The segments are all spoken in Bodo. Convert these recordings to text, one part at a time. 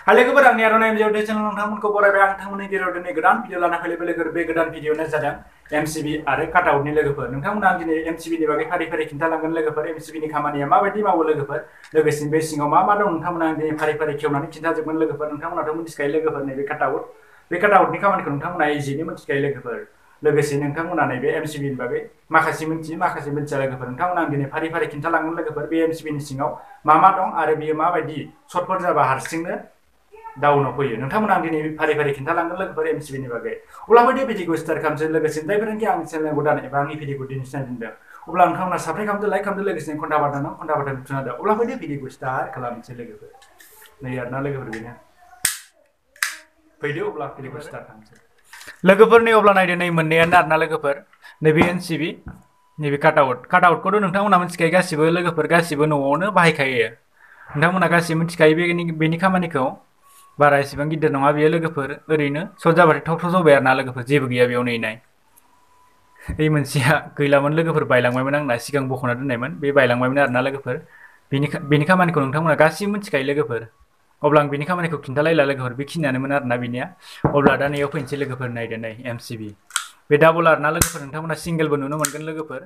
Halo लोगोफोर आंनि आर'नाइ भिडिअ चेनेल नोंथांमोनखौ बरायबाय आं नोंथांमोननि गेजेराव दिनै गोदान भिडिअ लाना फैलाय लोगोफोर बे गोदान भिडिअआनो जादों एमसीबी आरो काटआउटनि लोगोफोर नोंथांमोना आं दिनै एमसीबीनि बागै फारि फारि खिन्थालांगोन लोगोफोर एमसीबीनि खामानिया माबायदि मावो लोगोफोर लोगोसे बे सिङाव मा दं नोंथांमोना आं दिनै फारि फारि खेवनानै खिन्थाजोबगोन लोगोफोर नोंथांमोनाथ' मिथिखायो लोगोफोर नैबे काटआउटनि खामानिखौ नोंथांमोना इजियैनो मिथिखायो लोगोफोर लोगोसे नोंथांमोना नैबे एमसीबीनि बागै माखासे मिथियो माखासे मिथिया लोगोफोर नोंथांमोना आं दिनै फारि फारि खिन्थालांगोन लोगोफोर बे एमसीबीनि सिङाव मा दं आरो बियो माबायदि सर्टफोर जाबा हारसिंनो डाउनाव फैयो नोंथांमोना आं दिनै फारि फारि खिन्थालांगोन लोगोफोर एमसीबीनि बागै अब्ला बै भिडिअखौ स्टार्ट खालामसै लोगोसे जायफोरानोखि आं चेनेल गोदान एबा आंनि भिडिअखौ दिनै सिनायजेनदों अब्ला नोंथांमोना साबस्क्राइब खालामदो लाइक खालामदो लोगोसे घन्टा बाटन थुना होदो अब्ला बै भिडिअखौ स्टार्ट खालामसै लोगोफोर नै आरोना लोगोफोर बेनो फैदो अब्ला भिडिअखौ स्टार्ट खालामसै लोगोफोर नै अब्ला नायदो नै मोननैयानो आरोना लोगोफोर नैबे एमसीबी नैबे काटआउटखौथ' नोंथांमोना मिथिखायो गासिबो लोगोफोर गासिबो न'आवनो बाहायखायो नोंथांमोना गासिबो मिथिखायो बेनि खामानिखौ बारा एसेबां गिदिर नङा बेयो लोगोफोर ओरैनो सर्ट जाबाथाय थाव जबाय आरोना लोगोफोर जेबो गैया बेयाव नै नाय बे मोनसेया गैलामोन लोगोफोर बायलांबायमोन आंना सिगां बख'ना दोननायमोन बे बायलांबायमोन आरोना लोगोफोर बेनि खामानिखौ नोंथांमोना गासिबो मिथिखायो लोगोफोर अब्ला आं बेनि खामानिखौ खिन्थालायला लोगोफोर बेखिनियानोमोन आरोना बेनिया अब्ला दा नैयाव फैनोसै लोगोफोर नायदो नै एमसीबी बे डाबल आरोना लोगोफोर नोंथांमोना सिंगेलबो नुनो मोनगोन लोगोफोर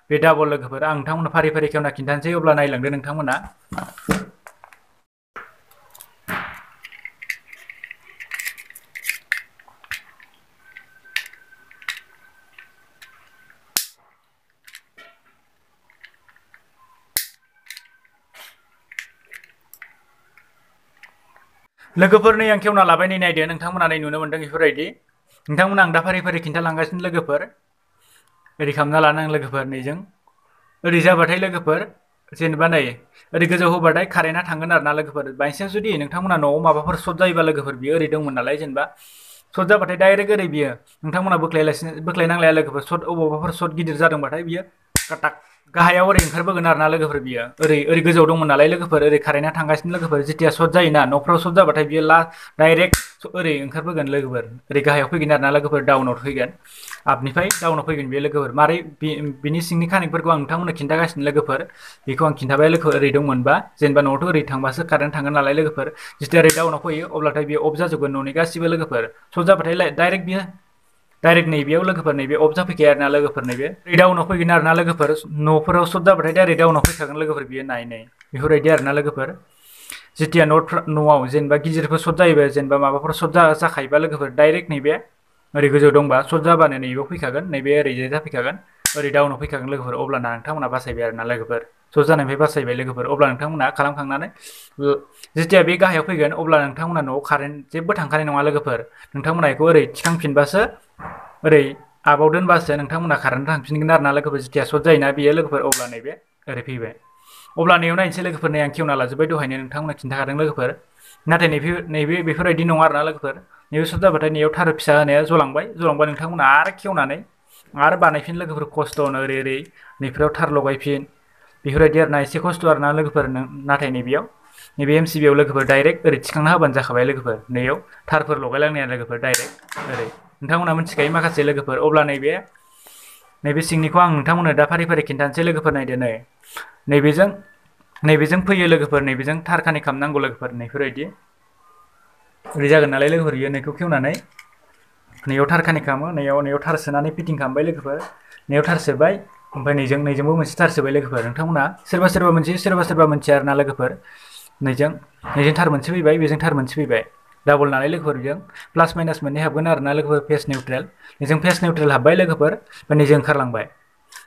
बे डाबल लोगोफोर आं नोंथांमोना फारि फारि खेवना खिन्थानोसै अब्ला नायलांदो नोंथांमोना लोगोफोर नै आं खेवना लाबाय नै नायदो नोंथांमोना नै नुनो मोनदों बेफोरबायदि नोंथांमोना आं दा फारि फारि खिन्थालांगासिनो लोगोफोर ओरै खालामना लानो आं लोगोफोर नैजों ओरै जाबाथाय लोगोफोर जेनेबा नै ओरै गोजौ होबाथाय कारेन्टआ थांगोन आरोना लोगोफोर बायसान्स जुदि नोंथांमोना न'आव माबाफोर सर्ट जायोबा लोगोफोर बियो ओरै दंमोन नालाय जेनेबा सर्ट जाबाथाय डाइरेक्ट ओरै बियो नोंथांमोना बोख्लायनांलाया लोगोफोर सर्ट अबावबाफोर सर्ट गिदिर जादोंबाथाय बियो काटाक गाहायाव ओरै ओंखारबोगोन आरोना लोगोफोर बियो ओरै गोजौआव दंमोन नालाय लोगोफोर ओरै कारेन्टआ थांगासिनो लोगोफोर जेथिया सर्ट जायोना न'फ्राव सर्ट जाबाथाय बियो डाइरेक्ट ओरै ओंखारबोगोन लोगोफोर ओरै गाहायाव फैगोन आरोना लोगोफोर डाउनाव फैगोन आपनिफ्राय डाउनाव फैगोन बेयो लोगोफोर मारै बिनि सिंनि कानेक्टफोरखौ आं नोंथांमोननो खिन्थागासिनो लोगोफोर बेखौ आं खिन्थाबाय लोगोफोर ओरै दंमोनबा जेनेबा न'आवथ' ओरै थांबासो कारेन्ट थांगोन नालाय लोगोफोर जेथिया ओरै डाउनाव फैयो अब्लाथाय बियो अफ जाजोबगोन न'नि गासिबो लोगोफोर सर्ट जाबाथाय डाइरेक्ट नैबेयाव लोगोफोर नैबे अफ जाफैखाया आरोना लोगोफोर नैबे डाउनाव फैगोन आरोना लोगोफोर न'फोराव सर्ट जाबाथाय डाइरेक्ट डाउनाव फैखागोन लोगोफोर बियो नाय बेफोरबायदि आरोना लोगोफोर जेथिया न'आव जेनेबा गिदिरफोर सर्ट जायोबा जेनेबा माबाफोर सर्ट जाखायोबा लोगोफोर डाइरेक्ट नैबे ओरै गोजौ दंबा सर्ट जाबानो नैबेयाव फैखागोन नैबे ओरैजाय जाफैखागोन ओरै डाउनाव फैखागोन लोगोफोर अब्लाना नोंथांमोना बासायबाय आरोना लोगोफोर सर्ट जानायनिफ्राय बासायबाय लोगोफोर अब्ला नोंथांमोना खालामखांनानै जेथिया बे गाहायाव फैगोन अब्ला नोंथांमोना न'आव कारेन्ट जेबो थांखानाय नङा लोगोफोर नोंथांमोना बेखौ ओरै थिखांफिनबासो ओरै आबाव दोनबासो नोंथांमोना कारेन्ट थांफिनगोन आरोना लोगोफोर जेथिया सर्ट जायोना बियो लोगोफोर अब्ला नैबे ओरै फैबाय अब्ला नैयाव नायनोसै लोगोफोर नै आं खेवना लाजोब्बाय दहायनो नोंथांमोना खिन्थाखादों लोगोफोर नाथाय नैबे बेफोरबायदि नङा आरोना लोगोफोर नैबे सर्ट जाबाथाय नैयाव थार फिसा होनाया जलांबाय नोंथांमोना आरो खेवनानै आरो बानायफिन लोगोफोर खस्थ'नो ओरै नैफोराव थार लगायफिन बेफोरबायदि आरोना एसे खस्थ' आरोना लोगोफोर नाथाय नैबे एमसीबीआव लोगोफोर डाइरेक्ट ओरै थिखांना होबानो जाखाबाय लोगोफोर नैयाव थारफोर लगायलांनाया लोगोफोर डाइरेक्ट ओरै नोंथांमोना मिथिखायो माखासे लोगोफोर अब्ला नैबे सिंनिखौ आं नोंथांमोननो दा फारि फारि खिन्थानोसै लोगोफोर नायदो नैबेजों फैयो लोगोफोर नैबेजों थार कानेक्ट खालामनांगौ लोगोफोर नैफोरबायदि ओरै जागोन नालाय लोगोफोर बियो नैखौ खेवनानै नैयाव थार कानेक्ट खालामो नैयाव थार सोनानै फिटिं खालामबाय लोगोफोर नैयाव थार सोबाय ओमफ्राय नैजोंबो मोनसे थार सोबाय लोगोफोर नोंथांमोना सोरबा मोनसे आरोना लोगोफोर नैजों थार मोनसे फैबाय बेजों थार मोनसे फैबाय डाबल नालाय लोगोफोर बेजों प्लास माइनास मोननै हाबगोन आरोना लोगोफोर फेस निउट्रेल नैजों फेस निउट्रेल हाबबाय लोगोफोर ओमफ्राय नैजों ओंखारलांबाय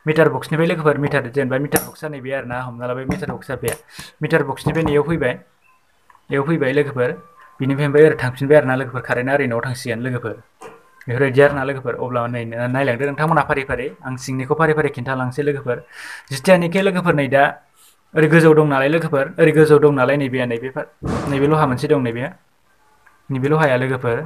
मिटार बक्सनिफ्राय लोगोफोर जेनेबा मिटार बक्सआ नैबे आरोना हमना लाबाय मिटार बक्सआ बे मिटार बक्सनिफ्राय नैयाव फैबाय लोगोफोर बिनिफ्राय ओमफ्राय ओरै थांफिनबाय आरोना लोगोफोर कारेन्टआ ओरै न'आव थांसिगोन लोगोफोर बेफोरबायदि आरोना लोगोफोर अब्ला नायलांदो नोंथांमोना फारि फारि आं सिंनिखौ फारि फारि खिन्थालांसै लोगोफोर जिथियानिखि लोगोफोर नै दा ओरै गोजौ दं नालाय लोगोफोर ओरै गोजौ दं नालाय नैबे लहा मोनसे दं नैबे लहाया लोगोफोर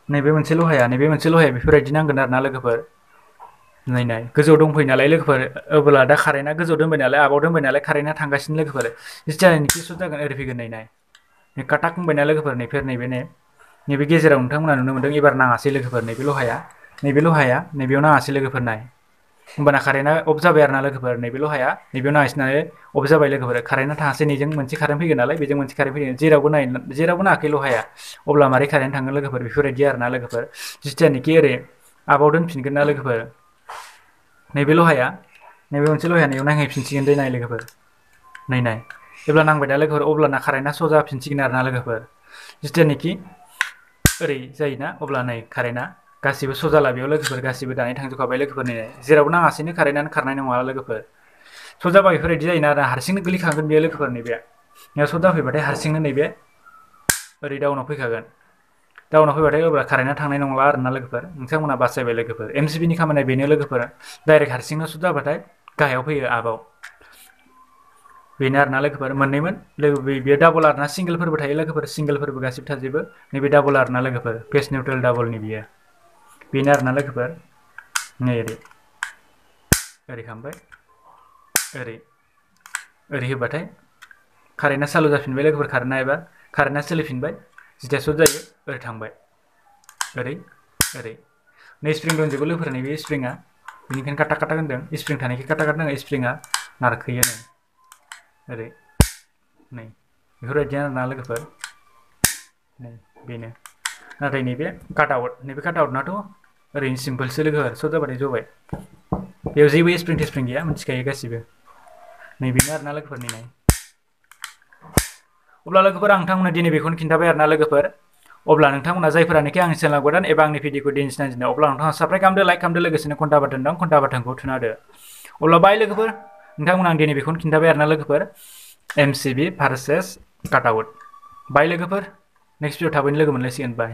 नैबे मोनसे लहाया बेफोरबायदि नांगोन आरोना लोगोफोर नाय गोजौ दंफैयो नालाय लोगोफोर अब्ला दा कारेन्टआ गोजौ दोनबाय नालाय आबाव दोनबाय नालाय कारेन्टआ थांगासिनो लोगोफोर जेथियानिखि सर्ट जागोन ओरै फैगोन नाय काटाक बुंबायना लोगोफोर नैबे गेजेराव नोंथांमोना नुनो मोनदों एबार नाङासै लोगोफोर नैबे लहाया नैबेयाव नाङासै लोगोफोर नाय होमबाना कारेन्टआ अफ जाबाय आरो ना लोगोफोर नैबे लहाया नैबेयाव नाङासै अफ जाबाय लोगोफोर कारेन्टआ थाङासै नैजों मोनसे कारेन्ट फैगोन नालाय बेजों मोनसे कारेन्ट फैगोन जेरावबो नाङाखै लहाया अब्ला मारै कारेन्ट थाङो लोगोफोर बेफोरबायदि आरो ना लोगोफोर जिथियानोखि ओरै आबाव दोनफिनगोन ना लोगोफोर नैबे लहाया नैबे मोनसे लहाया नैयाव नांहैफिनसिगोन दे नाय लोगोफोर नाय जेब्ला नांबाय दा लोगोफोर अब्लाना कारेन्टआ स' जाफिनसिगोन आरो ना लोगोफोर जिथियानोखि ओरै जायोना अब्ला नै कारेन्टआ गासिबो स' जाला बेयाव लोगोफोर गासिबो दानै थांजोबखाबाय लोगोफोर नै जेरावबो नाङासैनो कारेन्टआनो खारनाय नङा लोगोफोर स' जाबा बेफोरबायदि जायोना आरो हारसिंनो गोलैखागोन बेयो लोगोफोर नैबे स' जाफैबाथाय हारसिंनो नैबे ओरै डाउनाव फैखागोन डाउनाव फैबाथाय अब्ला कारेन्टआ थांनाय नंला आरो ना लोगोफोर नोंथांमोना बासायबाय लोगोफोर MCB नि खामानिया बेनो लोगोफोर डाइरेक्ट हारसिंनो स' जाबाथाय गाहायाव फैयो आबाव बेनो आरो ना लोगोफोर मोननैमोन लोगो बेयो डाबल आरो ना सिंगेलफोरबो थायो लोगोफोर सिंगेलफोरबो गासिबो थाजोबो नैबे डाबल आरो ना लोगोफोर फेस निउट्रेल डाबलनि बियो बेनो आरो ना लोगोफोर नै ओरै खालामबाय ओरै होबाथाय कारेन्टआ चालु जाफिनबाय लोगोफोर कारेन्टआ सोलिफिनबाय जिथिया सर्ट जायो ओरै थांबाय ओरै नै स्प्रिं दंजोबो लोगोफोर नैबे स्प्रिंआ बेनिखायनो काटा काटा होनदों स्प्रिं थानायखाय काटा काटा होनदों स्प्रिंआ नारखोयो ओरै नै बेफोरबायदि आरो ना लोगोफोर नै बेनो नाथाय नैबे काट आउटनाथ' ओरैनो सिम्पोलसो लोगोफोर सर्ट जाबाथाय जबाय बेयाव जेबो स्प्रिं टेस्प्रिं गैया मिथिखायो गासिबो नैबेनो आरो ना लोगोफोरनि नाय अब्ला लोगोफोर आं नोंथांमोननो दिनै बेखौनो खिन्थाबाय आरो ना लोगोफोर अब्ला नोंथांमोना जायफोरानोखि आंनि चेनेलाव गोदान एबा आंनि भिडिअखौ दिनैसो नायजेनदों अब्ला नोंथाङा साबस्क्राइब खालामदो लाइक खालामदो लोगोसेनो घन्टा बाटन दं घन्टा बाटनखौ थुना होदो अब्ला बाय लोगोफोर नोंथांमोना आं दिनै बेखौनो खिन्थाबाय आरो ना लोगोफोर MCB versus cut out by लोगोफोर नेक्स्ट भिडिअ थाबैनो लोगो मोनलायसिगोन बाय